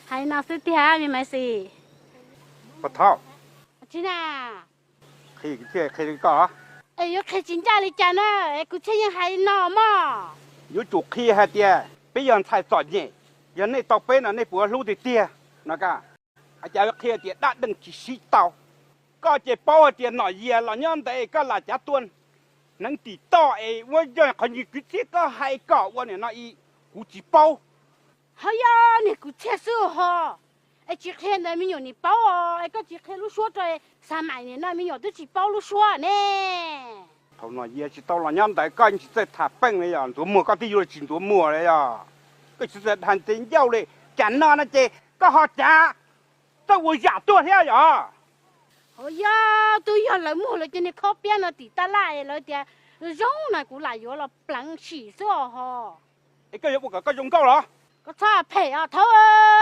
Hais no xwb tiag me Maiv Xis. Pov Thoj, tsis na, qhia, qhia li koj, es yuav qhia tsis ncaj li cas na, es kuv thiaj yeej hais no mog. Yuav tsum qhia hais tias peb yog ntxhais txom nyem, yog nej tau peb no nej puas hlub tiag tiag no ka. Cas qhia tias dab deej tsis sib tau. Koj ces paub hais tias Nom Yias los nyob ntawd es koj lam cav tua hneev tim toj es ua yog qhov ncig kwv txhiaj koj hais kom ua nim no i, kuv tsis paub. Ho yog niag kwv txhiaj xwb ho, es tsis qhia ntawd me nyuam nim paub os, es koj tsis qhia lub suab rau, xa maim nim no me nyuam twb tsis paub lub suab ne. Thaum Nom Yias tsis tau los nyob ntawd koj tsis txawj tham peej li yog ntuav muag koj twb yuav tsis ntuav muag li yog. Koj tsis txawj dhau tes ncauj li, cas no no ces koj ho cav txawj ua yam tuag thiab yog. Ho yog twb yog lawv muag lawv cov niag khob piab no tim tab laj es lawv tias zoo na kuv lam yuav los pleev sim xwb os ho. Es koj yuav ua kom koj zoo nkauj los? Koj txhob phem os thaub.